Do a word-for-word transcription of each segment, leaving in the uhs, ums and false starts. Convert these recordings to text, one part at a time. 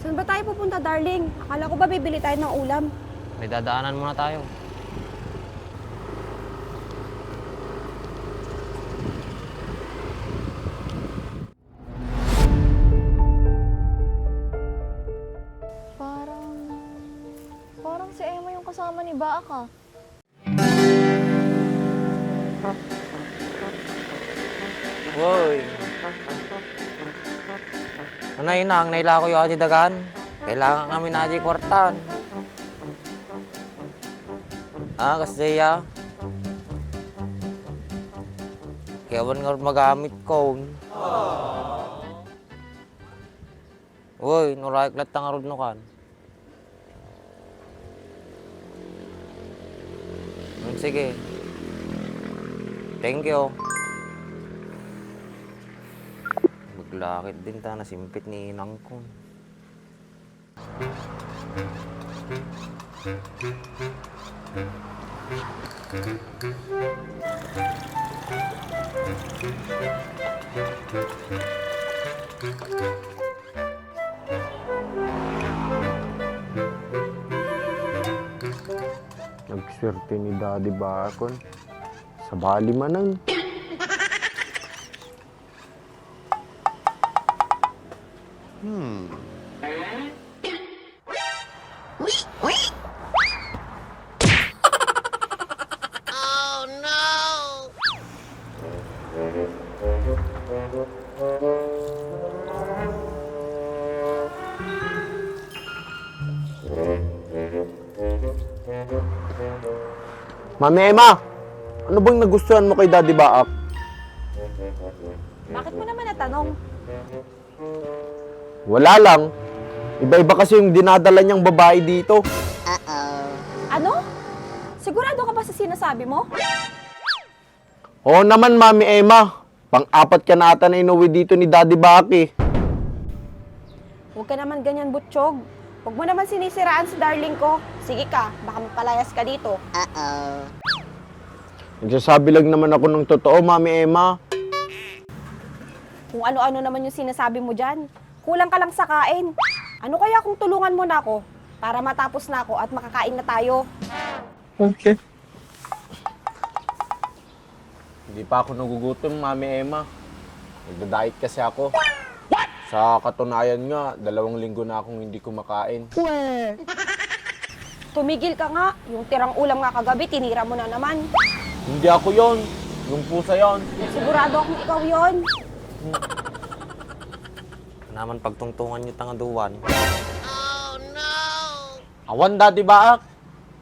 Saan ba tayo pupunta, darling? Akala ko ba bibili tayo ng ulam? May dadaanan muna tayo. Parang, parang si Emma yung kasama ni Baak, ah. Woy. Ano, inang, nailako yu adi dagan? Kailangan kami na adi kwartan. Ah, kas daya. Kaya wan nga magamit ko. Woy, nuraek latta ngarud no kan. Hmm, sige. Thank you. Maglakit din ta, nasimpit ni inang ko. Nagswerte ni Daddy Bakon. Sabali manen. Hmm. Mami Emma, ano bang nagustuhan mo kay Daddy Baak? Bakit mo naman natanong? Wala lang. Iba-iba kasi yung dinadala niyang babae dito. Ano? Sigurado ka ba sa sinasabi mo? Oo naman, Mami Emma. Pang-apat ka na ata na inuwi dito ni Daddy Baak eh. Huwag ka naman ganyan, Butchog. Huwag mo naman sinisiraan si darling ko. Sige ka, baka mapalayas ka dito. Nagsasabi lang naman ako ng totoo, Mami Emma. Kung ano-ano naman yung sinasabi mo dyan. Kulang ka lang sa kain. Ano kaya kung tulungan mo na ako para matapos na ako at makakain na tayo? Okay. Hindi pa ako nagugutom, Mami Emma. Nagda-diet kasi ako. Sa katunayan nga, dalawang linggo na akong hindi kumakain. Tumigil ka nga. Yung tirang ulam nga kagabi, tinira mo na naman. Hindi ako yon. Yung pusa yon. Sigurado akong ikaw yon. Naman pagtungtungan niyo tangaduan. Awan, Daddy Baak.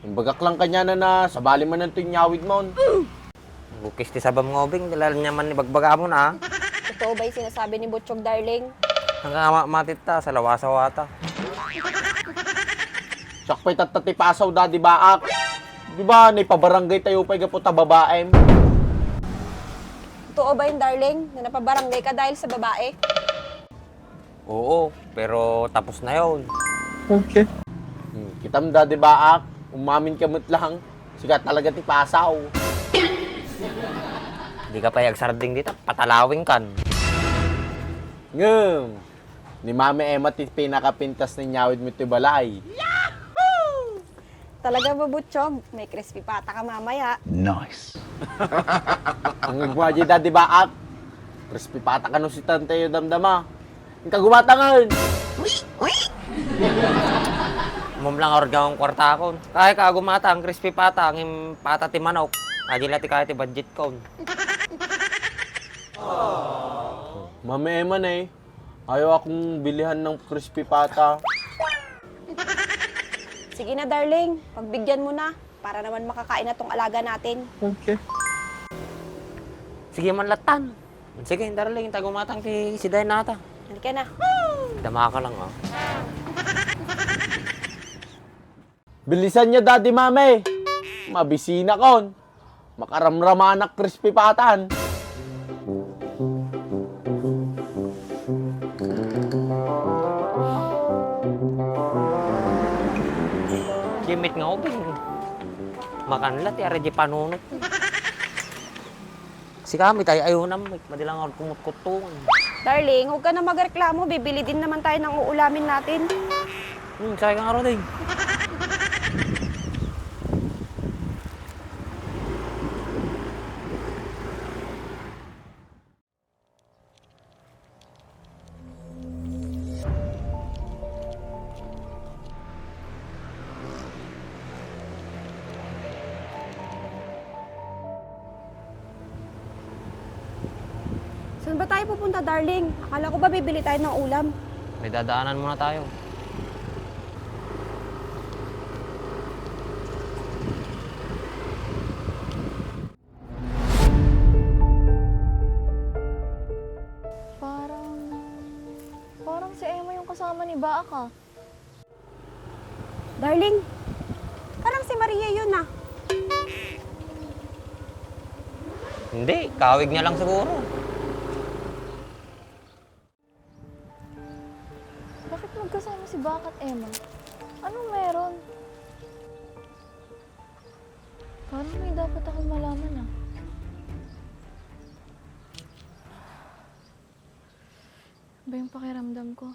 Imbagak lang kanya na na, sabali man ang tinyawid mo. Bukis ti sabam nga ubing, dala niya man ibagbaga mo na, ah. Totoo ba yung sinasabi ni Butchog, darling? Ang kama, matit ta, sa lawasa-wata. Siak pa'y tatta ti pasaw, Daddy Baak. Di ba, naipabarangay tayo pa'y gapu ta babaem? Totoo ba yun, darling, na napabarangay ka dahil sa babae? Oo, pero tapos na yon. Okay. Hmm, kitam da, di ba, ak? Umamin ka met lang. Sika talaga ti pasaw. Di ka pay agsarding dita, patalawing kan. Ngem, ni Mami Emma ti pinakapintas ni nyawid mi ti balay. Talaga ba, Butchog? May crispy pata ka mamaya. Nice. Ang agwaji da, di ba, ak? Crispy pata ka no si Tante yung damdama. Ang kagumatangan! Mum lang orga ang kwarta ko. Kaya ka gumata ang crispy pata, ang im-, pata ti manok. Adi la ti kaya ti budget ko. Mami Emma, eh. Ayaw akong bilihan ng crispy pata. Sige na, darling. Pagbigyan mo na. Para naman makakain na tong alaga natin. Okay. Sige man, latan. Sige, darling. Tagumatang ti siday nata. Halika na. Dama ka lang, ah. Bilisan niya, Daddy Mami. Mabisina kon. Makaramramanak crispy patan. Kimit nga ubing. Makanla ti araji panunot. Sikami tay ayunam, madilang nga kumutkutungan. Darling, huwag ka na magreklamo. Bibili din naman tayo ng uulamin natin. Hmm, sakay ka nga, Roding. Saan ba tayo pupunta, darling? Akala ko ba bibili tayo ng ulam? May dadaanan muna tayo. Parang, parang si Emma yung kasama ni Baak, ah. Darling, parang si Maria yun, ah. Hindi, kawig niya lang siguro. Bakit magkasama si Baak at Emma? Anong meron? Parang may dapat akong malaman, ah. Ba yung pakiramdam ko?